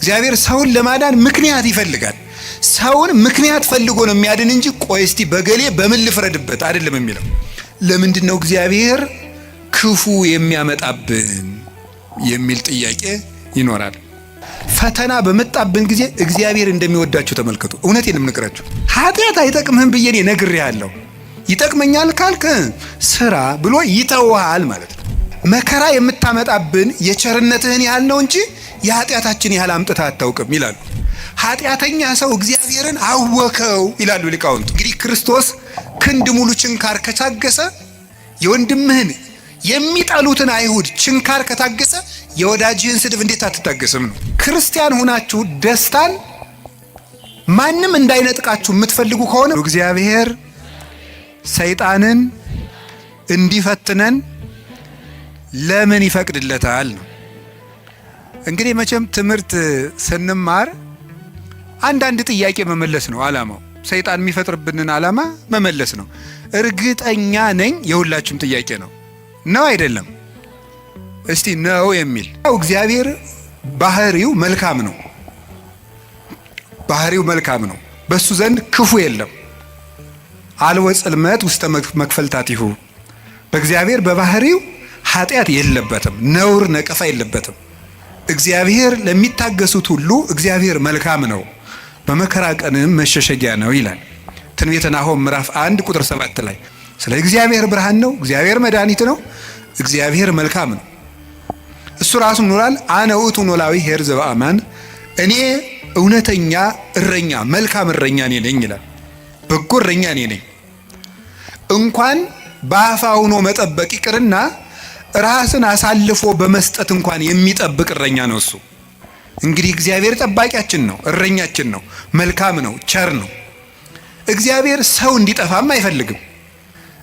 እግዚአብሔር ሰውን ለማዳን ምክንያት ይፈልጋል። ሰውን ምክንያት ፈልጎ ነው የሚያድን እንጂ ቆይ እስቲ በገሌ በምን ልፍረድበት አይደለም የሚለው። ለምንድን ነው እግዚአብሔር ክፉ የሚያመጣብን የሚል ጥያቄ ይኖራል። ፈተና በመጣብን ጊዜ እግዚአብሔር እንደሚወዳችሁ ተመልከቱ። እውነቴን የምነግራችሁ ኃጢአት አይጠቅምህም ብዬ እኔ ነግሬሃለሁ። ይጠቅመኛል ካልክ ስራ ብሎ ይተውሃል ማለት ነው። መከራ የምታመጣብን የቸርነትህን ያህል ነው እንጂ የኃጢአታችን ያህል አምጥተህ አታውቅም ይላሉ። ኃጢአተኛ ሰው እግዚአብሔርን አወከው ይላሉ ሊቃውንቱ። እንግዲህ ክርስቶስ ክንድ ሙሉ ችንካር ከታገሰ፣ የወንድምህን የሚጠሉትን አይሁድ ችንካር ከታገሰ፣ የወዳጅህን ስድብ እንዴት አትታገስም ነው። ክርስቲያን ሆናችሁ ደስታን ማንም እንዳይነጥቃችሁ የምትፈልጉ ከሆነ እግዚአብሔር ሰይጣንን እንዲፈትነን ለምን ይፈቅድለታል ነው። እንግዲህ መቼም ትምህርት ስንማር አንዳንድ ጥያቄ መመለስ ነው ዓላማው። ሰይጣን የሚፈጥርብንን ዓላማ መመለስ ነው። እርግጠኛ ነኝ የሁላችሁም ጥያቄ ነው። ነው አይደለም? እስቲ ነው የሚል። እግዚአብሔር ባህሪው መልካም ነው። ባህሪው መልካም ነው። በሱ ዘንድ ክፉ የለም። አልወ ጽልመት ውስተ መክፈልታቲሁ፣ በእግዚአብሔር በባህሪው ኃጢአት የለበትም፣ ነውር ነቀፋ የለበትም። እግዚአብሔር ለሚታገሱት ሁሉ እግዚአብሔር መልካም ነው፣ በመከራ ቀንም መሸሸጊያ ነው ይላል ትንቢተ ናሆም ምዕራፍ 1 ቁጥር 7 ላይ። ስለ እግዚአብሔር ብርሃን ነው፣ እግዚአብሔር መድኃኒት ነው፣ እግዚአብሔር መልካም ነው። እሱ ራሱ ኖራል። አነ ውእቱ ኖላዊ ኄር ዘበአማን፣ እኔ እውነተኛ እረኛ መልካም እረኛ እኔ ነኝ ይላል። በጎ እረኛ እኔ ነኝ። እንኳን በአፋ ሆኖ መጠበቅ ይቅርና ራስን አሳልፎ በመስጠት እንኳን የሚጠብቅ እረኛ ነው እሱ። እንግዲህ እግዚአብሔር ጠባቂያችን ነው፣ እረኛችን ነው፣ መልካም ነው፣ ቸር ነው። እግዚአብሔር ሰው እንዲጠፋም አይፈልግም።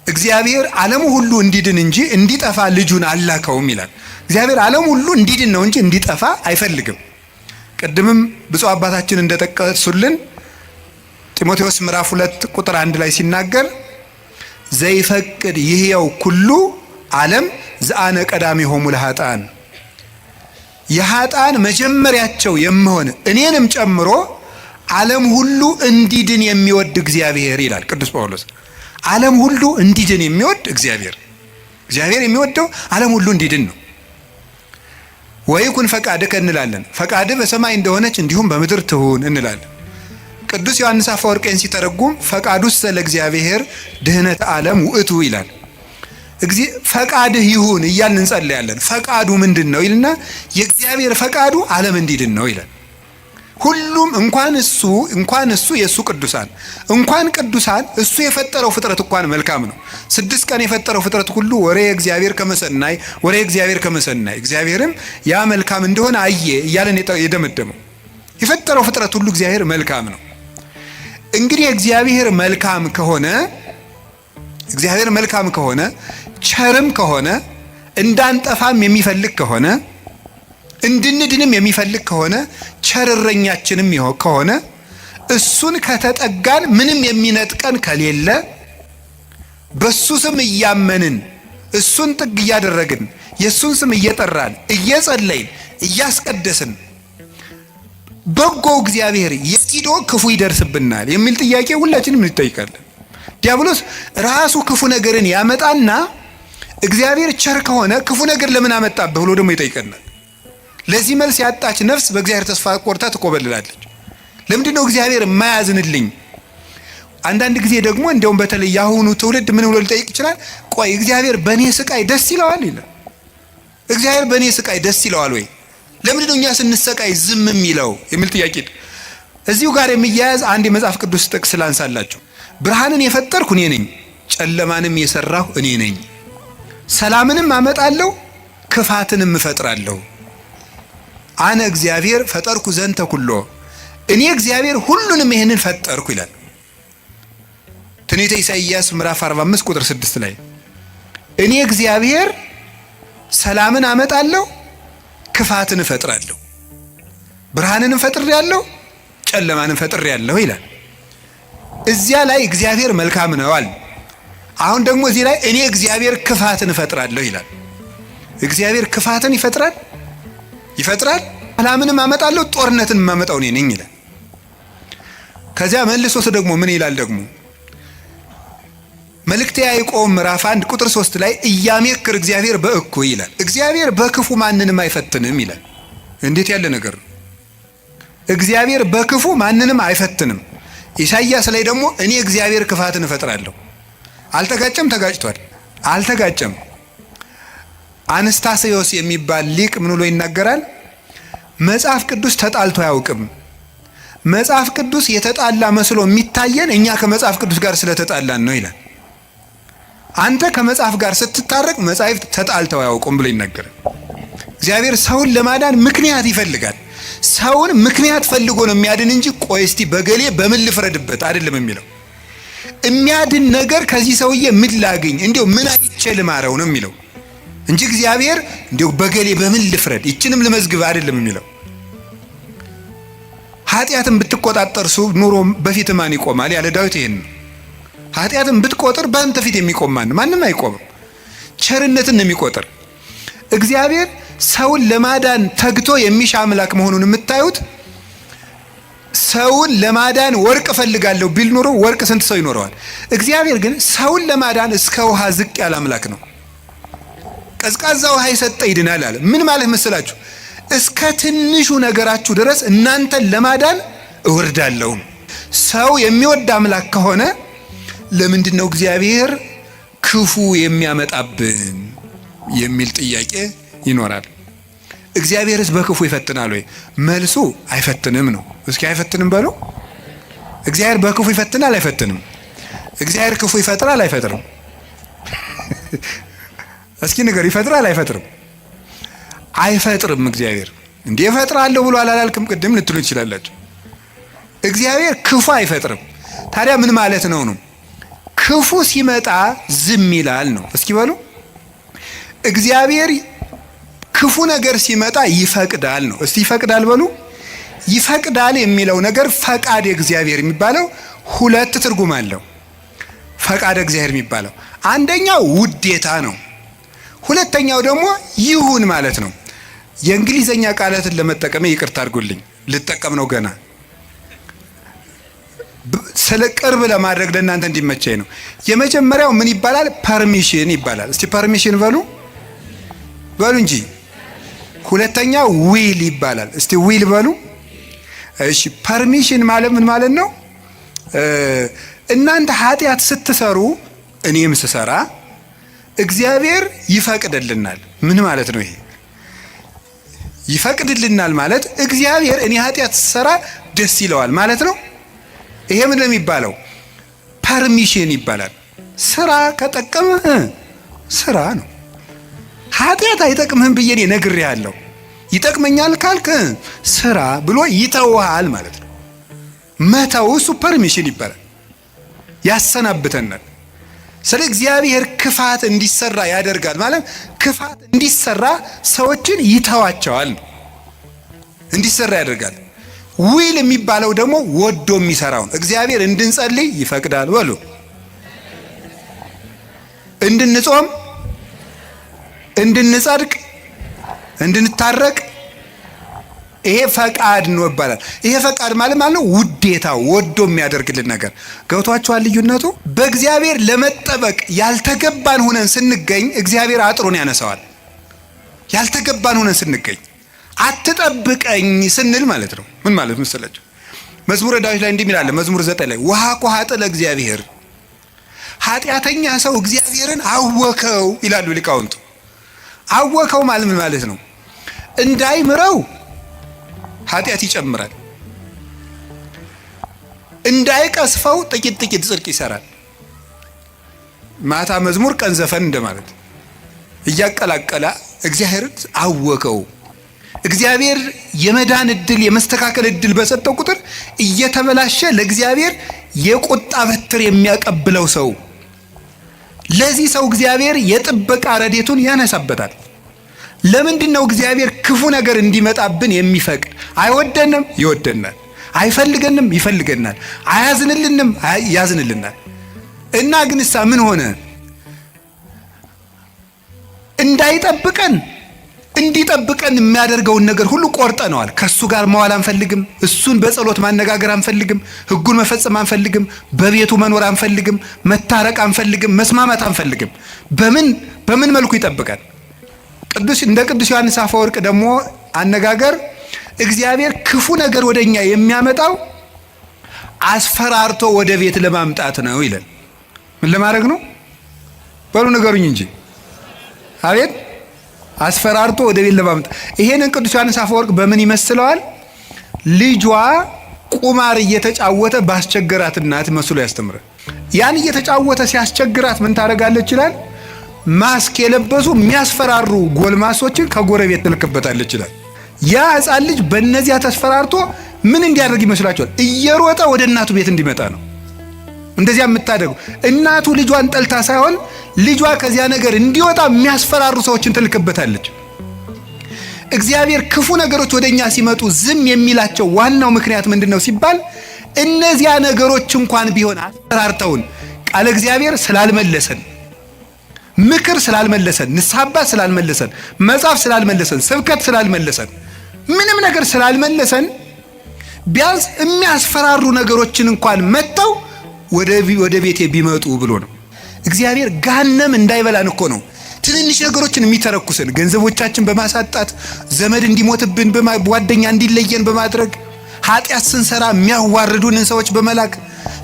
እግዚአብሔር ዓለሙ ሁሉ እንዲድን እንጂ እንዲጠፋ ልጁን አላከውም ይላል። እግዚአብሔር ዓለሙ ሁሉ እንዲድን ነው እንጂ እንዲጠፋ አይፈልግም። ቅድምም ብፁዕ አባታችን እንደጠቀሱልን ጢሞቴዎስ ምዕራፍ 2 ቁጥር 1 ላይ ሲናገር ዘይፈቅድ ይህየው ኩሉ ዓለም ዘአነ ቀዳሚሆሙ ለኃጥአን፣ የኃጥአን መጀመሪያቸው የምሆን እኔንም ጨምሮ ዓለም ሁሉ እንዲድን የሚወድ እግዚአብሔር ይላል ቅዱስ ጳውሎስ። ዓለም ሁሉ እንዲድን የሚወድ እግዚአብሔር፣ እግዚአብሔር የሚወደው ዓለም ሁሉ እንዲድን ነው። ወይኩን ፈቃድከ እንላለን። ፈቃድህ በሰማይ እንደሆነች እንዲሁም በምድር ትሁን እንላለን። ቅዱስ ዮሐንስ አፈወርቄን ሲተረጉም ፈቃዱሰ ለእግዚአብሔር ድህነት ዓለም ውእቱ ይላል። ፈቃድህ ይሁን እያልን እንጸልያለን። ፈቃዱ ምንድን ነው ይልና የእግዚአብሔር ፈቃዱ ዓለም እንዲድን ነው ይላል። ሁሉም እንኳን እሱ የእሱ ቅዱሳን፣ እንኳን ቅዱሳን፣ እሱ የፈጠረው ፍጥረት እንኳን መልካም ነው። 6 ቀን የፈጠረው ፍጥረት ሁሉ ወሬ እግዚአብሔር ከመሰናይ፣ ወሬ እግዚአብሔር ከመሰናይ፣ እግዚአብሔርም ያ መልካም እንደሆነ አየ እያለን የደመደመው የፈጠረው ፍጥረት ሁሉ እግዚአብሔር መልካም ነው። እንግዲህ እግዚአብሔር መልካም ከሆነ፣ እግዚአብሔር መልካም ከሆነ፣ ቸርም ከሆነ፣ እንዳንጠፋም የሚፈልግ ከሆነ፣ እንድንድንም የሚፈልግ ከሆነ፣ ቸር እረኛችንም ከሆነ፣ እሱን ከተጠጋን ምንም የሚነጥቀን ከሌለ፣ በሱ ስም እያመንን እሱን ጥግ እያደረግን የእሱን ስም እየጠራን እየጸለይን እያስቀደስን በጎ እግዚአብሔር የት ሂዶ ክፉ ይደርስብናል የሚል ጥያቄ ሁላችንም እንጠይቃለን። ዲያብሎስ ራሱ ክፉ ነገርን ያመጣና እግዚአብሔር ቸር ከሆነ ክፉ ነገር ለምን አመጣብህ ብሎ ደግሞ ይጠይቀናል። ለዚህ መልስ ያጣች ነፍስ በእግዚአብሔር ተስፋ ቆርጣ ትኮበልላለች። ለምንድን ነው እግዚአብሔር የማያዝንልኝ? አንዳንድ ጊዜ ደግሞ እንደውም በተለይ የአሁኑ ትውልድ ምን ብሎ ሊጠይቅ ይችላል? ቆይ እግዚአብሔር በእኔ ስቃይ ደስ ይለዋል ይላል። እግዚአብሔር በእኔ ስቃይ ደስ ይለዋል ወይ? ለምንድን ነው እኛ ስንሰቃይ ዝም የሚለው የሚል ጥያቄ። እዚሁ ጋር የሚያያዝ አንድ የመጽሐፍ ቅዱስ ጥቅስ ላንሳላችሁ። ብርሃንን የፈጠርኩ እኔ ነኝ፣ ጨለማንም የሰራሁ እኔ ነኝ። ሰላምንም አመጣለሁ፣ ክፋትንም እፈጥራለሁ። አነ እግዚአብሔር ፈጠርኩ ዘንተ ኩሎ፣ እኔ እግዚአብሔር ሁሉንም ይህንን ፈጠርኩ ይላል። ትንቢተ ኢሳይያስ ምዕራፍ 45 ቁጥር 6 ላይ እኔ እግዚአብሔር ሰላምን አመጣለሁ፣ ክፋትን እፈጥራለሁ፣ ብርሃንንም ፈጥሬአለሁ፣ ጨለማንም ፈጥሬአለሁ ይላል። እዚያ ላይ እግዚአብሔር መልካም ነው አለ። አሁን ደግሞ እዚህ ላይ እኔ እግዚአብሔር ክፋትን እፈጥራለሁ ይላል። እግዚአብሔር ክፋትን ይፈጥራል ይፈጥራል። ሰላምንም አመጣለሁ ጦርነትን የማመጣው እኔ ነኝ ይላል። ከዚያ መልሶስ ደግሞ ምን ይላል ደግሞ መልእክተ ያዕቆብ ምዕራፍ 1 ቁጥር 3 ላይ ኢያሜክር እግዚአብሔር በእኩይ ይላል። እግዚአብሔር በክፉ ማንንም አይፈትንም ይላል። እንዴት ያለ ነገር ነው! እግዚአብሔር በክፉ ማንንም አይፈትንም። ኢሳይያስ ላይ ደግሞ እኔ እግዚአብሔር ክፋትን እፈጥራለሁ። አልተጋጨም? ተጋጭቷል። አልተጋጨም። አንስታሴዎስ የሚባል ሊቅ ምን ብሎ ይናገራል? መጽሐፍ ቅዱስ ተጣልቶ አያውቅም። መጽሐፍ ቅዱስ የተጣላ መስሎ የሚታየን እኛ ከመጽሐፍ ቅዱስ ጋር ስለተጣላን ነው ይላል። አንተ ከመጽሐፍ ጋር ስትታረቅ መጻሕፍት ተጣልተው አያውቁም ብሎ ይናገራል። እግዚአብሔር ሰውን ለማዳን ምክንያት ይፈልጋል። ሰውን ምክንያት ፈልጎ ነው የሚያድን እንጂ ቆይ እስቲ በገሌ በምን ልፍረድበት አይደለም የሚለው። የሚያድን ነገር ከዚህ ሰውዬ ምን ላግኝ፣ እንዲያው ምን አይቼ ልማረው ነው የሚለው እንጂ እግዚአብሔር እንዲያው በገሌ በምን ልፍረድ ይችንም ልመዝግብ አይደለም የሚለው። ኃጢአትን ብትቆጣጠር ኑሮ በፊት ማን ይቆማል ያለ ዳዊት ይሄን ነው። ኃጢአትን ብትቆጥር በአንተ ፊት የሚቆም ማን? ማንም አይቆምም። ቸርነትን ነው የሚቆጥር። እግዚአብሔር ሰውን ለማዳን ተግቶ የሚሻ አምላክ መሆኑን የምታዩት ሰውን ለማዳን ወርቅ እፈልጋለሁ ቢል ኖሮ ወርቅ ስንት ሰው ይኖረዋል? እግዚአብሔር ግን ሰውን ለማዳን እስከ ውሃ ዝቅ ያለ አምላክ ነው። ቀዝቃዛ ውሃ የሰጠ ይድናል አለ። ምን ማለት መሰላችሁ? እስከ ትንሹ ነገራችሁ ድረስ እናንተን ለማዳን እወርዳለሁ። ሰው የሚወድ አምላክ ከሆነ ለምንድን ነው እግዚአብሔር ክፉ የሚያመጣብን የሚል ጥያቄ ይኖራል። እግዚአብሔርስ በክፉ ይፈትናል ወይ? መልሱ አይፈትንም ነው። እስኪ አይፈትንም በሉ። እግዚአብሔር በክፉ ይፈትናል አይፈትንም? እግዚአብሔር ክፉ ይፈጥራል አይፈጥርም? እስኪ ንገር፣ ይፈጥራል አይፈጥርም? አይፈጥርም። እግዚአብሔር እንዴ እፈጥራለሁ ብሎ አላላልክም ቅድም ልትሉ ትችላላችሁ። እግዚአብሔር ክፉ አይፈጥርም። ታዲያ ምን ማለት ነው ነው? ክፉ ሲመጣ ዝም ይላል ነው። እስኪ በሉ እግዚአብሔር ክፉ ነገር ሲመጣ ይፈቅዳል ነው። እስቲ ይፈቅዳል በሉ። ይፈቅዳል የሚለው ነገር ፈቃድ እግዚአብሔር የሚባለው ሁለት ትርጉም አለው። ፈቃድ እግዚአብሔር የሚባለው አንደኛው ውዴታ ነው። ሁለተኛው ደግሞ ይሁን ማለት ነው። የእንግሊዘኛ ቃላትን ለመጠቀም ይቅርታ አድርጉልኝ፣ ልጠቀም ነው ገና ስለ ቅርብ ለማድረግ ለእናንተ እንዲመቸኝ ነው። የመጀመሪያው ምን ይባላል? permission ይባላል። እስቲ permission በሉ በሉ እንጂ። ሁለተኛ will ይባላል። እስቲ will በሉ። እሺ permission ማለት ምን ማለት ነው? እናንተ ኃጢአት ስትሰሩ እኔም ስሰራ እግዚአብሔር ይፈቅድልናል። ምን ማለት ነው ይሄ? ይፈቅድልናል ማለት እግዚአብሔር እኔ ኃጢአት ስሰራ ደስ ይለዋል ማለት ነው። ይሄ ምን ነው የሚባለው? permission ይባላል። ስራ ከጠቀመህ ስራ ነው። ኃጢአት አይጠቅምህም ብዬ እኔ ነግሬሃለሁ። ይጠቅመኛል ካልክ ስራ ብሎ ይተውሃል ማለት ነው። መተው እሱ permission ይባላል። ያሰናብተናል። ስለ እግዚአብሔር ክፋት እንዲሰራ ያደርጋል ማለት ክፋት እንዲሰራ ሰዎችን ይተዋቸዋል፣ እንዲሰራ ያደርጋል። will የሚባለው ደግሞ ወዶ የሚሰራውን እግዚአብሔር እንድንጸልይ ይፈቅዳል በሉ፣ እንድንጾም፣ እንድንጸድቅ፣ እንድንታረቅ ይሄ ፈቃድ ነው ይባላል። ይሄ ፈቃድ ማለት ማለት ነው ውዴታ፣ ወዶ የሚያደርግልን ነገር። ገብቷችኋል ልዩነቱ? በእግዚአብሔር ለመጠበቅ ያልተገባን ሆነን ስንገኝ እግዚአብሔር አጥሩን ያነሳዋል። ያልተገባን ሆነን ስንገኝ አትጠብቀኝ ስንል ማለት ነው። ምን ማለት መሰላችሁ? መዝሙረ ዳዊት ላይ እንዲህ ይላል። መዝሙር 9 ላይ ወሐኮ ለእግዚአብሔር፣ ኃጢአተኛ ሰው እግዚአብሔርን አወከው ይላሉ ሊቃውንቱ። አወከው ማለት ምን ማለት ነው? እንዳይምረው ኃጢአት ይጨምራል። እንዳይቀስፈው ጥቂት ጥቂት ጽድቅ ይሰራል። ማታ መዝሙር ቀን ዘፈን እንደማለት እያቀላቀለ እግዚአብሔርን አወከው። እግዚአብሔር የመዳን እድል የመስተካከል እድል በሰጠው ቁጥር እየተበላሸ ለእግዚአብሔር የቁጣ በትር የሚያቀብለው ሰው፣ ለዚህ ሰው እግዚአብሔር የጥበቃ ረድኤቱን ያነሳበታል። ለምንድን ነው እግዚአብሔር ክፉ ነገር እንዲመጣብን የሚፈቅድ? አይወደንም? ይወደናል። አይፈልገንም? ይፈልገናል። አያዝንልንም? ያዝንልናል። እና ግንሳ ምን ሆነ? እንዳይጠብቀን እንዲጠብቀን የሚያደርገውን ነገር ሁሉ ቆርጠነዋል። ከእሱ ጋር መዋል አንፈልግም። እሱን በጸሎት ማነጋገር አንፈልግም። ሕጉን መፈጸም አንፈልግም። በቤቱ መኖር አንፈልግም። መታረቅ አንፈልግም። መስማማት አንፈልግም። በምን መልኩ ይጠብቀን? እንደ ቅዱስ ዮሐንስ አፈወርቅ ደግሞ አነጋገር እግዚአብሔር ክፉ ነገር ወደ እኛ የሚያመጣው አስፈራርቶ ወደ ቤት ለማምጣት ነው ይላል። ምን ለማድረግ ነው? በሉ ንገሩኝ እንጂ። አቤት፣ አስፈራርቶ ወደ ቤት ለማምጣት። ይሄንን ቅዱስ ዮሐንስ አፈወርቅ በምን ይመስለዋል? ልጇ ቁማር እየተጫወተ ባስቸገራት እናት መስሎ ያስተምራል። ያን እየተጫወተ ሲያስቸግራት ምን ታደርጋለች ይላል? ማስክ የለበሱ የሚያስፈራሩ ጎልማሶችን ከጎረቤት ትልክበታለች ይላል። ያ ሕፃን ልጅ በእነዚያ ተስፈራርቶ ምን እንዲያደርግ ይመስላችኋል? እየሮጠ ወደ እናቱ ቤት እንዲመጣ ነው። እንደዚያ የምታደርገው እናቱ ልጇን ጠልታ ሳይሆን ልጇ ከዚያ ነገር እንዲወጣ የሚያስፈራሩ ሰዎችን ትልክበታለች። እግዚአብሔር ክፉ ነገሮች ወደኛ ሲመጡ ዝም የሚላቸው ዋናው ምክንያት ምንድን ነው ሲባል እነዚያ ነገሮች እንኳን ቢሆን አስፈራርተውን ቃለ እግዚአብሔር ስላልመለሰን፣ ምክር ስላልመለሰን፣ ንስሐ አባት ስላልመለሰን፣ መጽሐፍ ስላልመለሰን፣ ስብከት ስላልመለሰን፣ ምንም ነገር ስላልመለሰን ቢያንስ የሚያስፈራሩ ነገሮችን እንኳን መጥተው ወደ ቤቴ ቢመጡ ብሎ ነው። እግዚአብሔር ገሃነም እንዳይበላን እኮ ነው ትንንሽ ነገሮችን የሚተረኩስን፣ ገንዘቦቻችን በማሳጣት፣ ዘመድ እንዲሞትብን፣ ጓደኛ እንዲለየን በማድረግ፣ ኃጢአት ስንሰራ የሚያዋርዱንን ሰዎች በመላክ፣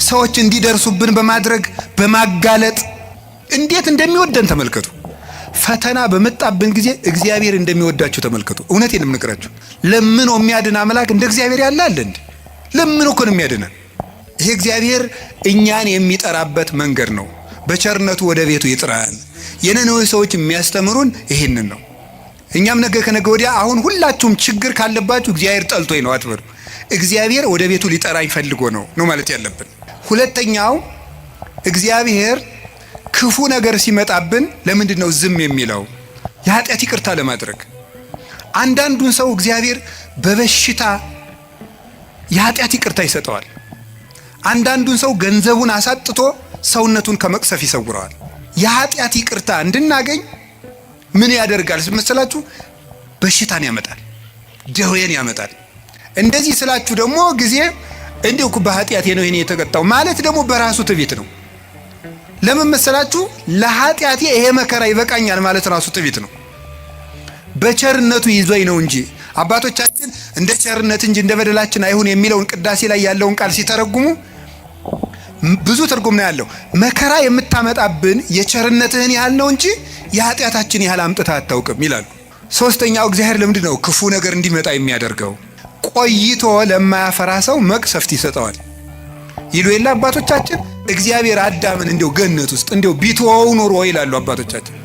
ሰዎች እንዲደርሱብን በማድረግ፣ በማጋለጥ። እንዴት እንደሚወደን ተመልከቱ። ፈተና በመጣብን ጊዜ እግዚአብሔር እንደሚወዳችሁ ተመልከቱ። እውነቴን የምነግራችሁ ለምኖ የሚያድን አምላክ እንደ እግዚአብሔር ያለ አለ እንዴ? ለምኖ እኮ ነው የሚያድነን። ይሄ እግዚአብሔር እኛን የሚጠራበት መንገድ ነው። በቸርነቱ ወደ ቤቱ ይጥራል። የነነዌ ሰዎች የሚያስተምሩን ይሄንን ነው። እኛም ነገ ከነገ ወዲያ አሁን ሁላችሁም ችግር ካለባችሁ እግዚአብሔር ጠልቶኝ ነው አትበሉ። እግዚአብሔር ወደ ቤቱ ሊጠራኝ ፈልጎ ነው ነው ማለት ያለብን። ሁለተኛው፣ እግዚአብሔር ክፉ ነገር ሲመጣብን ለምንድን ነው ዝም የሚለው? የኃጢአት ይቅርታ ለማድረግ። አንዳንዱን ሰው እግዚአብሔር በበሽታ የኃጢአት ይቅርታ ይሰጠዋል። አንዳንዱን ሰው ገንዘቡን አሳጥቶ ሰውነቱን ከመቅሰፍ ይሰውረዋል። የኃጢአት ይቅርታ እንድናገኝ ምን ያደርጋል መሰላችሁ? በሽታን ያመጣል፣ ደዌን ያመጣል። እንደዚህ ስላችሁ ደግሞ ጊዜ እንዲሁ በኃጢአቴ ነው ይሄን የተቀጣው ማለት ደግሞ በራሱ ትዕቢት ነው። ለምን መሰላችሁ? ለኃጢአቴ ይሄ መከራ ይበቃኛል ማለት ራሱ ትዕቢት ነው። በቸርነቱ ይዞኝ ነው እንጂ፣ አባቶቻችን እንደ ቸርነት እንጂ እንደ በደላችን አይሁን የሚለውን ቅዳሴ ላይ ያለውን ቃል ሲተረጉሙ ብዙ ትርጉም ነው ያለው። መከራ የምታመጣብን የቸርነትህን ያህል ነው እንጂ የኃጢአታችን ያህል አምጥተህ አታውቅም ይላሉ። ሶስተኛው፣ እግዚአብሔር ለምንድን ነው ክፉ ነገር እንዲመጣ የሚያደርገው? ቆይቶ ለማያፈራ ሰው መቅሰፍት ይሰጠዋል ይሉ የለ አባቶቻችን። እግዚአብሔር አዳምን እንዲያው ገነት ውስጥ እንዲያው ቢተወው ኖሮ ይላሉ አባቶቻችን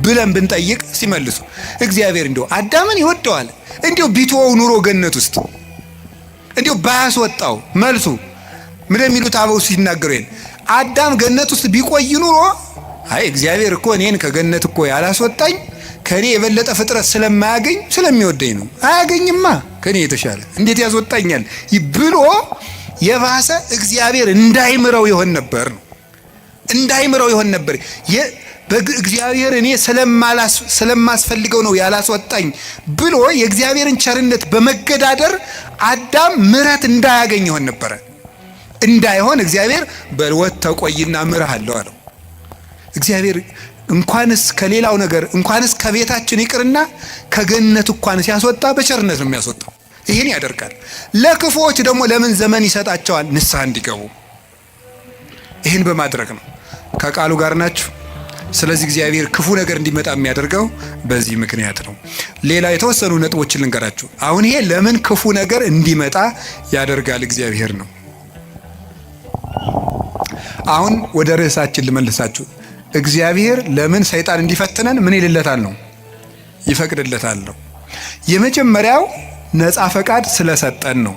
ብለን ብንጠይቅ ሲመልሱ፣ እግዚአብሔር እንዲያው አዳምን ይወደዋል፣ እንዲያው ቢተወው ኑሮ ገነት ውስጥ እንዲያው ባያስወጣው፣ መልሱ ምን የሚሉት አበው ሲናገሩ ይሄን፣ አዳም ገነት ውስጥ ቢቆይ ኑሮ አይ እግዚአብሔር እኮ እኔን ከገነት እኮ ያላስወጣኝ ከኔ የበለጠ ፍጥረት ስለማያገኝ ስለሚወደኝ ነው። አያገኝማ፣ ከኔ የተሻለ እንዴት ያስወጣኛል ብሎ የባሰ እግዚአብሔር እንዳይምረው ይሆን ነበር ነው። እንዳይምረው ይሆን ነበር። እግዚአብሔር እኔ ስለማስፈልገው ነው ያላስወጣኝ ብሎ የእግዚአብሔርን ቸርነት በመገዳደር አዳም ምሕረት እንዳያገኝ ይሆን ነበረ። እንዳይሆን እግዚአብሔር በል ወጥተህ ቆይና እምርሃለሁ አለው። እግዚአብሔር እንኳንስ ከሌላው ነገር፣ እንኳንስ ከቤታችን ይቅርና ከገነት እንኳን ሲያስወጣ በቸርነት ነው የሚያስወጣው። ይህን ያደርጋል። ለክፉዎች ደግሞ ለምን ዘመን ይሰጣቸዋል? ንስሐ እንዲገቡ። ይህን በማድረግ ነው። ከቃሉ ጋር ናችሁ። ስለዚህ እግዚአብሔር ክፉ ነገር እንዲመጣ የሚያደርገው በዚህ ምክንያት ነው። ሌላ የተወሰኑ ነጥቦችን ልንገራችሁ። አሁን ይሄ ለምን ክፉ ነገር እንዲመጣ ያደርጋል እግዚአብሔር ነው። አሁን ወደ ርዕሳችን ልመልሳችሁ። እግዚአብሔር ለምን ሰይጣን እንዲፈትነን ምን ይልለታል ነው? ይፈቅድለታል ነው። የመጀመሪያው ነፃ ፈቃድ ስለሰጠን ነው።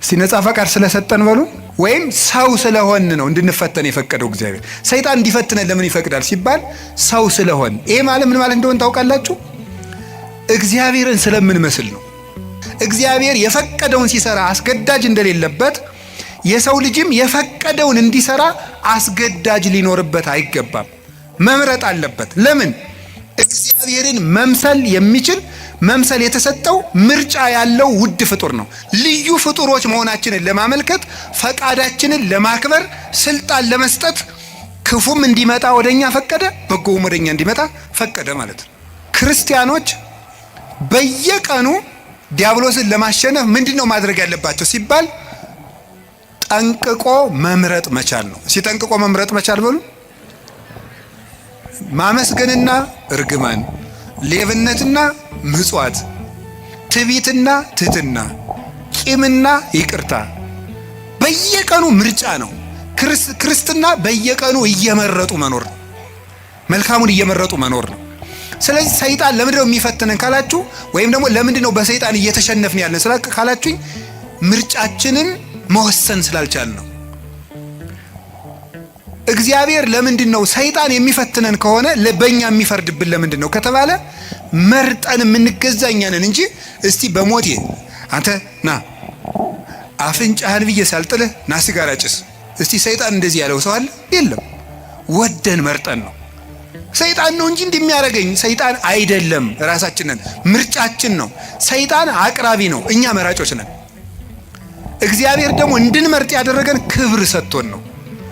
እስቲ ነፃ ፈቃድ ስለሰጠን በሉ። ወይም ሰው ስለሆን ነው እንድንፈተን የፈቀደው እግዚአብሔር። ሰይጣን እንዲፈትነን ለምን ይፈቅዳል ሲባል ሰው ስለሆን። ይሄ ማለት ምን ማለት እንደሆነ ታውቃላችሁ? እግዚአብሔርን ስለምንመስል ነው። እግዚአብሔር የፈቀደውን ሲሰራ አስገዳጅ እንደሌለበት የሰው ልጅም የፈቀደውን እንዲሰራ አስገዳጅ ሊኖርበት አይገባም። መምረጥ አለበት። ለምን? እግዚአብሔር እግዚአብሔርን መምሰል የሚችል፣ መምሰል የተሰጠው፣ ምርጫ ያለው ውድ ፍጡር ነው። ልዩ ፍጡሮች መሆናችንን ለማመልከት፣ ፈቃዳችንን ለማክበር፣ ስልጣን ለመስጠት ክፉም እንዲመጣ ወደኛ ፈቀደ፣ በጎውም ወደኛ እንዲመጣ ፈቀደ ማለት ነው። ክርስቲያኖች በየቀኑ ዲያብሎስን ለማሸነፍ ምንድን ነው ማድረግ ያለባቸው ሲባል ጠንቅቆ መምረጥ መቻል ነው። ሲጠንቅቆ መምረጥ መቻል በሉ። ማመስገንና እርግማን፣ ሌብነትና ምጽዋት፣ ትዕቢትና ትህትና፣ ቂምና ይቅርታ በየቀኑ ምርጫ ነው። ክርስትና በየቀኑ እየመረጡ መኖር ነው። መልካሙን እየመረጡ መኖር ነው። ስለዚህ ሰይጣን ለምንድን ነው የሚፈትነን ካላችሁ፣ ወይም ደግሞ ለምንድን ነው በሰይጣን እየተሸነፍን ያለን ካላችሁኝ፣ ምርጫችንን መወሰን ስላልቻልን ነው። እግዚአብሔር ለምንድን ነው ሰይጣን የሚፈትነን ከሆነ በእኛ የሚፈርድብን ለምንድን ነው ከተባለ መርጠን የምንገዛ እኛ ነን እንጂ እስቲ በሞቴ አንተ ና አፍንጫህን ብዬ ሳልጥልህ ና ሲጋራ ጭስ። እስቲ ሰይጣን እንደዚህ ያለው ሰው አለ? የለም። ወደን መርጠን ነው። ሰይጣን ነው እንጂ እንደሚያደርገኝ ሰይጣን አይደለም። ራሳችን ነን፣ ምርጫችን ነው። ሰይጣን አቅራቢ ነው፣ እኛ መራጮች ነን። እግዚአብሔር ደግሞ እንድንመርጥ ያደረገን ክብር ሰጥቶን ነው።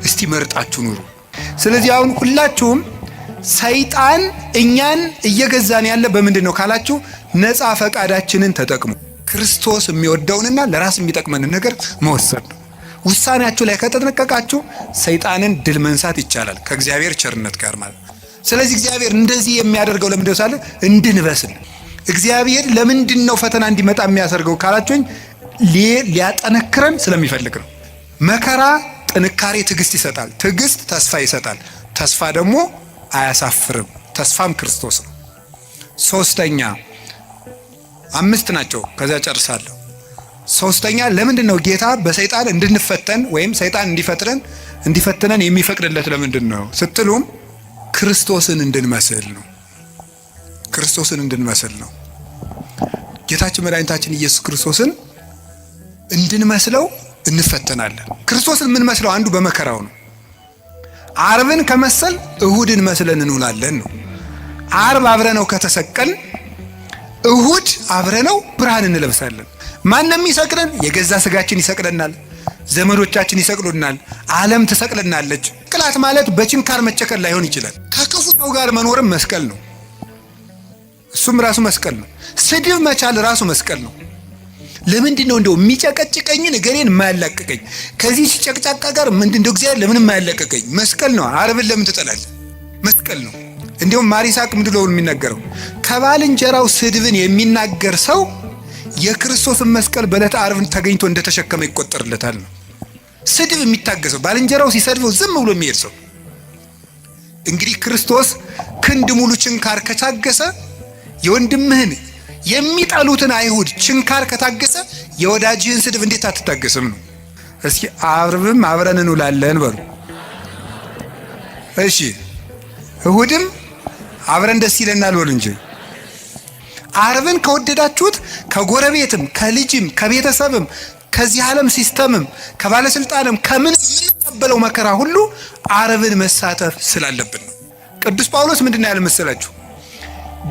እስቲ መርጣችሁ ኑሩ። ስለዚህ አሁን ሁላችሁም ሰይጣን እኛን እየገዛን ያለ በምንድን ነው ካላችሁ፣ ነፃ ፈቃዳችንን ተጠቅሙ። ክርስቶስ የሚወደውንና ለራስ የሚጠቅመንን ነገር መወሰን ነው። ውሳኔያችሁ ላይ ከተጠነቀቃችሁ ሰይጣንን ድል መንሳት ይቻላል፣ ከእግዚአብሔር ቸርነት ጋር ማለት ነው። ስለዚህ እግዚአብሔር እንደዚህ የሚያደርገው ለምንድን ነው ሳለ እንድንበስል። እግዚአብሔር ለምንድን ነው ፈተና እንዲመጣ የሚያደርገው ካላችሁኝ ሊያጠነክረን ስለሚፈልግ ነው። መከራ ጥንካሬ፣ ትዕግስት ይሰጣል። ትዕግስት ተስፋ ይሰጣል። ተስፋ ደግሞ አያሳፍርም። ተስፋም ክርስቶስ ነው። ሶስተኛ፣ አምስት ናቸው፣ ከዚያ ጨርሳለሁ። ሶስተኛ፣ ለምንድን ነው ጌታ በሰይጣን እንድንፈተን ወይም ሰይጣን እንዲፈትነን የሚፈቅድለት ለምንድን ነው ስትሉም ክርስቶስን እንድንመስል ነው። ክርስቶስን እንድንመስል ነው። ጌታችን መድኃኒታችን ኢየሱስ ክርስቶስን እንድንመስለው እንፈተናለን። ክርስቶስን የምንመስለው አንዱ በመከራው ነው። ዓርብን ከመሰል እሁድን መስለን እንውላለን ነው። ዓርብ አብረነው ከተሰቀልን እሁድ አብረነው ብርሃን እንለብሳለን። ማንም ይሰቅለን? የገዛ ስጋችን ይሰቅለናል። ዘመዶቻችን ይሰቅሉናል። ዓለም ትሰቅልናለች። ቅላት ማለት በችንካር መቸከል ላይሆን ይችላል። ከክፉ ሰው ጋር መኖርም መስቀል ነው። እሱም ራሱ መስቀል ነው። ስድብ መቻል ራሱ መስቀል ነው። ለምንድን ነው እንደው የሚጨቀጭቀኝን እገሌን የማያላቅቀኝ? ከዚህ ሲጨቅጫቃ ጋር ምንድን እንደው እግዚአብሔር ለምን የማያላቅቀኝ? መስቀል ነው። ዓርብን ለምን ትጠላለህ? መስቀል ነው። እንዲሁም ማር ይስሐቅ ምንድን ነው የሚናገረው? ከባልንጀራው ስድብን የሚናገር ሰው የክርስቶስን መስቀል በዕለተ ዓርብ ተገኝቶ እንደተሸከመ ይቆጠርለታል ነው። ስድብ የሚታገሰው፣ ባልንጀራው ሲሰድበው ዝም ብሎ የሚሄድ ሰው፣ እንግዲህ ክርስቶስ ክንድ ሙሉ ችንካር ከታገሰ፣ የወንድምህን የሚጠሉትን አይሁድ ችንካር ከታገሰ፣ የወዳጅህን ስድብ እንዴት አትታገስም ነው። እስኪ ዓርብም አብረን እንውላለን በሉ። እሺ፣ እሁድም አብረን ደስ ይለናል በሉ እንጂ። ዓርብን ከወደዳችሁት ከጎረቤትም፣ ከልጅም፣ ከቤተሰብም፣ ከዚህ ዓለም system ም፣ ከባለስልጣንም ከምን የምንቀበለው መከራ ሁሉ ዓርብን መሳተፍ ስላለብን ነው። ቅዱስ ጳውሎስ ምንድን ነው ያለ መሰላችሁ?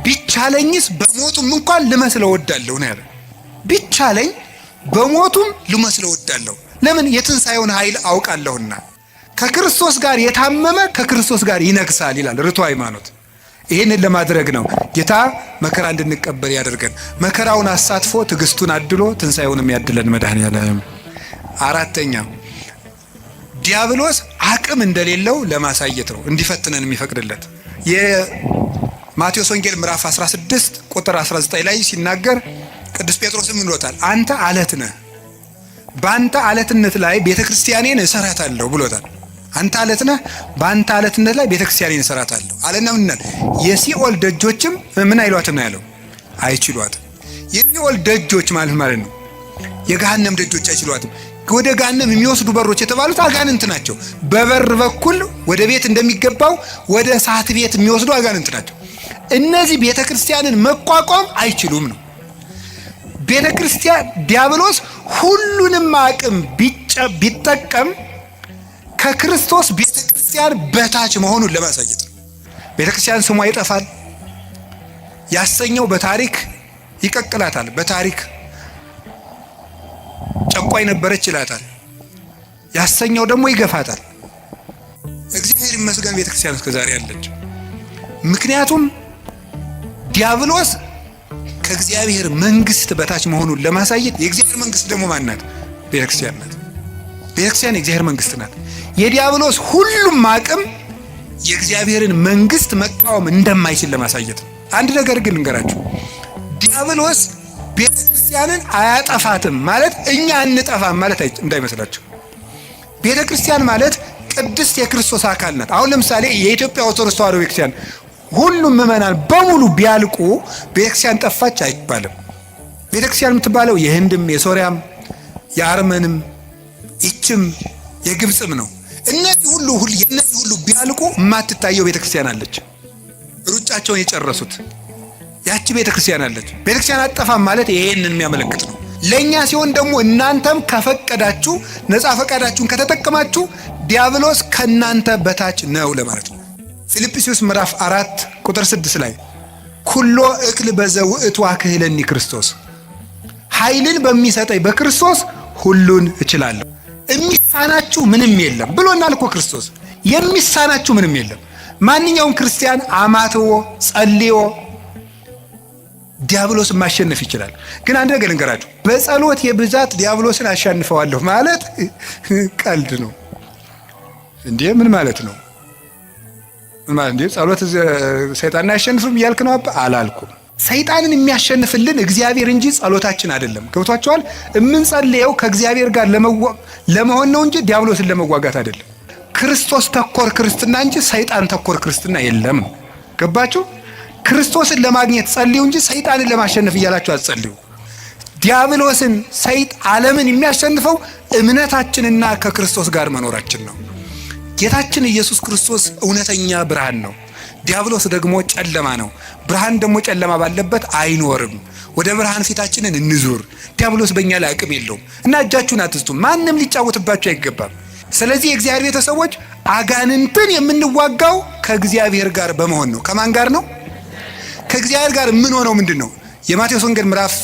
ቢቻለኝስ በሞቱም እንኳን ልመስለው እወዳለሁ ነው ያለ። ቢቻለኝ በሞቱም ልመስለው እወዳለሁ። ለምን? የትንሣኤውን ኃይል አውቃለሁና። ከክርስቶስ ጋር የታመመ ከክርስቶስ ጋር ይነግሳል ይላል ርቱዕ ሃይማኖት። ይህንን ለማድረግ ነው ጌታ መከራ እንድንቀበል ያደርገን። መከራውን አሳትፎ፣ ትዕግስቱን አድሎ፣ ትንሣኤውንም ያድለን መድኃኔዓለም። አራተኛ፣ ዲያብሎስ አቅም እንደሌለው ለማሳየት ነው እንዲፈትነን የሚፈቅድለት። የማቴዎስ ወንጌል ምዕራፍ 16 ቁጥር 19 ላይ ሲናገር ቅዱስ ጴጥሮስም ብሎታል፣ አንተ አለት ነህ፣ በአንተ አለትነት ላይ ቤተ ክርስቲያኔን እሰራታለሁ ብሎታል። አንተ አለት ነህ፣ በአንተ አለትነት ላይ ቤተ ክርስቲያኔን እሰራታለሁ አለና ምን? የሲኦል ደጆችም ምን አይሏትም ነው ያለው? አይችሏትም። የሲኦል ደጆች ማለት ነው የገሃነም ደጆች አይችሏትም። ወደ ገሃነም የሚወስዱ በሮች የተባሉት አጋንንት ናቸው። በበር በኩል ወደ ቤት እንደሚገባው ወደ እሳት ቤት የሚወስዱ አጋንንት ናቸው። እነዚህ ቤተ ክርስቲያንን መቋቋም አይችሉም ነው። ቤተ ክርስቲያን ዲያብሎስ ሁሉንም አቅም ቢጠቀም ከክርስቶስ ቤተ ክርስቲያን በታች መሆኑን ለማሳየት ነው። ቤተ ክርስቲያን ስሟ ይጠፋል፣ ያሰኘው በታሪክ ይቀቅላታል። በታሪክ ጨቋይ ነበረች ይላታል። ያሰኘው ደግሞ ይገፋታል። እግዚአብሔር ይመስገን ቤተክርስቲያን እስከ ዛሬ አለች። ምክንያቱም ዲያብሎስ ከእግዚአብሔር መንግስት በታች መሆኑን ለማሳየት፣ የእግዚአብሔር መንግስት ደግሞ ማን ናት? ቤተክርስቲያን ናት። ቤተክርስቲያን የእግዚአብሔር መንግስት ናት። የዲያብሎስ ሁሉም አቅም የእግዚአብሔርን መንግስት መቃወም እንደማይችል ለማሳየት ነው። አንድ ነገር ግን ልንገራችሁ፣ ዲያብሎስ ቤተክርስቲያንን አያጠፋትም ማለት እኛ አንጠፋም ማለት እንዳይመስላችሁ። ቤተክርስቲያን ማለት ቅድስት የክርስቶስ አካል ናት። አሁን ለምሳሌ የኢትዮጵያ ኦርቶዶክስ ተዋሕዶ ቤተክርስቲያን ሁሉም ምዕመናን በሙሉ ቢያልቁ ቤተክርስቲያን ጠፋች አይባልም። ቤተክርስቲያን የምትባለው የህንድም፣ የሶሪያም፣ የአርመንም፣ ይችም የግብፅም ነው። እነዚህ ሁሉ የእነዚህ ሁሉ ቢያልቁ የማትታየው ቤተክርስቲያን አለች። ሩጫቸውን የጨረሱት ያቺ ቤተክርስቲያን አለች። ቤተክርስቲያን አጠፋም ማለት ይሄንን የሚያመለክት ነው። ለእኛ ሲሆን ደግሞ እናንተም ከፈቀዳችሁ፣ ነፃ ፈቃዳችሁን ከተጠቀማችሁ ዲያብሎስ ከእናንተ በታች ነው ለማለት ነው። ፊልጵስዩስ ምዕራፍ 4 ቁጥር 6 ላይ "ኩሎ እክል በዘውእቱ አክህለኒ ክርስቶስ"፣ ኃይልን በሚሰጠኝ በክርስቶስ ሁሉን እችላለሁ። የሚሳናችሁ ምንም የለም ብሎናል እኮ ክርስቶስ። የሚሳናችሁ ምንም የለም። ማንኛውም ክርስቲያን አማትቦ ጸልዮ ዲያብሎስን ማሸነፍ ይችላል። ግን አንድ ነገር ልንገራችሁ፣ በጸሎት የብዛት ዲያብሎስን አሸንፈዋለሁ ማለት ቀልድ ነው። እንዴ፣ ምን ማለት ነው? ምን ማለት እንዴ? ጸሎት ሰይጣንን አያሸንፍም እያልክ ነው? አባ፣ አላልኩም። ሰይጣንን የሚያሸንፍልን እግዚአብሔር እንጂ ጸሎታችን አይደለም። ገብቷችኋል? የምንጸልየው ከእግዚአብሔር ጋር ለመሆን ነው እንጂ ዲያብሎስን ለመዋጋት አይደለም። ክርስቶስ ተኮር ክርስትና እንጂ ሰይጣን ተኮር ክርስትና የለም ነው። ገባችሁ? ክርስቶስን ለማግኘት ጸልዩ እንጂ ሰይጣንን ለማሸነፍ እያላችሁ አትጸልዩ። ዲያብሎስን፣ ሰይጥ ዓለምን የሚያሸንፈው እምነታችንና ከክርስቶስ ጋር መኖራችን ነው። ጌታችን ኢየሱስ ክርስቶስ እውነተኛ ብርሃን ነው። ዲያብሎስ ደግሞ ጨለማ ነው። ብርሃን ደግሞ ጨለማ ባለበት አይኖርም። ወደ ብርሃን ፊታችንን እንዙር። ዲያብሎስ በእኛ ላይ አቅም የለውም እና እጃችሁን አትስጡ። ማንም ሊጫወትባችሁ አይገባም። ስለዚህ የእግዚአብሔር ቤተሰቦች፣ አጋንንትን የምንዋጋው ከእግዚአብሔር ጋር በመሆን ነው። ከማን ጋር ነው? ከእግዚአብሔር ጋር የምንሆነው ምንድን ነው? የማቴዎስ ወንጌል ምዕራፍ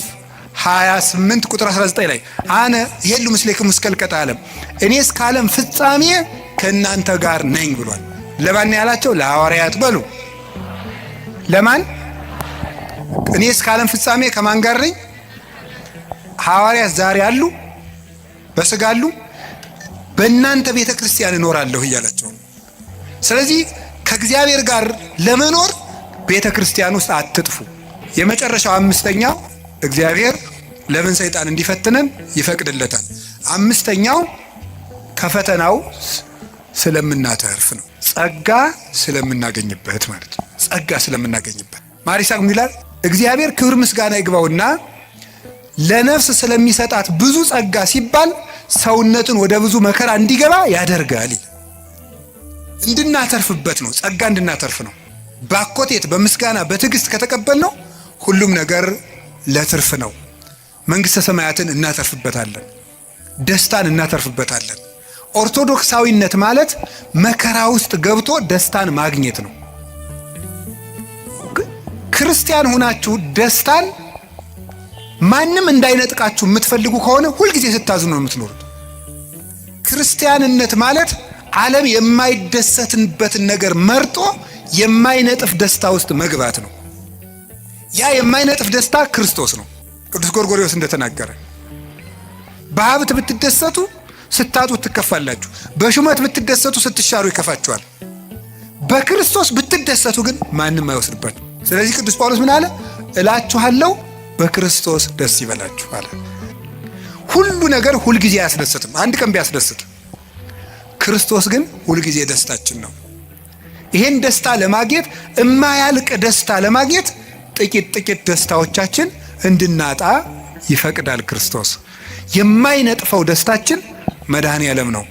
28 ቁጥር 19 ላይ "አነ እሄሉ ምስሌክሙ እስከ ኅልቀተ ዓለም"፣ እኔ እስከ ዓለም ፍጻሜ ከእናንተ ጋር ነኝ ብሏል። ለማን ያላቸው? ለሐዋርያት በሉ። ለማን? እኔ እስከ ዓለም ፍጻሜ ከማን ጋር ነኝ? ሐዋርያት ዛሬ አሉ፣ በስጋ አሉ። በእናንተ ቤተ ክርስቲያን እኖራለሁ እያላቸው ነው። ስለዚህ ከእግዚአብሔር ጋር ለመኖር ቤተ ክርስቲያን ውስጥ አትጥፉ። የመጨረሻው አምስተኛው፣ እግዚአብሔር ለምን ሰይጣን እንዲፈትነን ይፈቅድለታል? አምስተኛው ከፈተናው ስለምናተርፍ ነው። ጸጋ ስለምናገኝበት ማለት ነው። ጸጋ ስለምናገኝበት። ማር ይስሐቅ ምን ይላል? እግዚአብሔር ክብር ምስጋና ይግባውና ለነፍስ ስለሚሰጣት ብዙ ጸጋ ሲባል ሰውነትን ወደ ብዙ መከራ እንዲገባ ያደርጋል። እንድናተርፍበት ነው። ጸጋ እንድናተርፍ ነው። ባኮቴት በምስጋና በትዕግስት ከተቀበልነው ሁሉም ነገር ለትርፍ ነው። መንግስተ ሰማያትን እናተርፍበታለን። ደስታን እናተርፍበታለን። ኦርቶዶክሳዊነት ማለት መከራ ውስጥ ገብቶ ደስታን ማግኘት ነው። ክርስቲያን ሆናችሁ ደስታን ማንም እንዳይነጥቃችሁ የምትፈልጉ ከሆነ ሁልጊዜ ስታዝኑ ነው የምትኖሩት። ክርስቲያንነት ማለት ዓለም የማይደሰትበትን ነገር መርጦ የማይነጥፍ ደስታ ውስጥ መግባት ነው። ያ የማይነጥፍ ደስታ ክርስቶስ ነው። ቅዱስ ጎርጎርዮስ እንደተናገረ በሀብት ብትደሰቱ ስታጡ ትከፋላችሁ። በሹመት ብትደሰቱ ስትሻሩ ይከፋችኋል። በክርስቶስ ብትደሰቱ ግን ማንም አይወስድባችሁ። ስለዚህ ቅዱስ ጳውሎስ ምን አለ? እላችኋለሁ በክርስቶስ ደስ ይበላችሁ አለ። ሁሉ ነገር ሁልጊዜ አያስደስትም። አንድ ቀን ቢያስደስት፣ ክርስቶስ ግን ሁልጊዜ ደስታችን ነው። ይሄን ደስታ ለማግኘት፣ እማያልቅ ደስታ ለማግኘት ጥቂት ጥቂት ደስታዎቻችን እንድናጣ ይፈቅዳል ክርስቶስ። የማይነጥፈው ደስታችን መድኃኔ ዓለም ነው።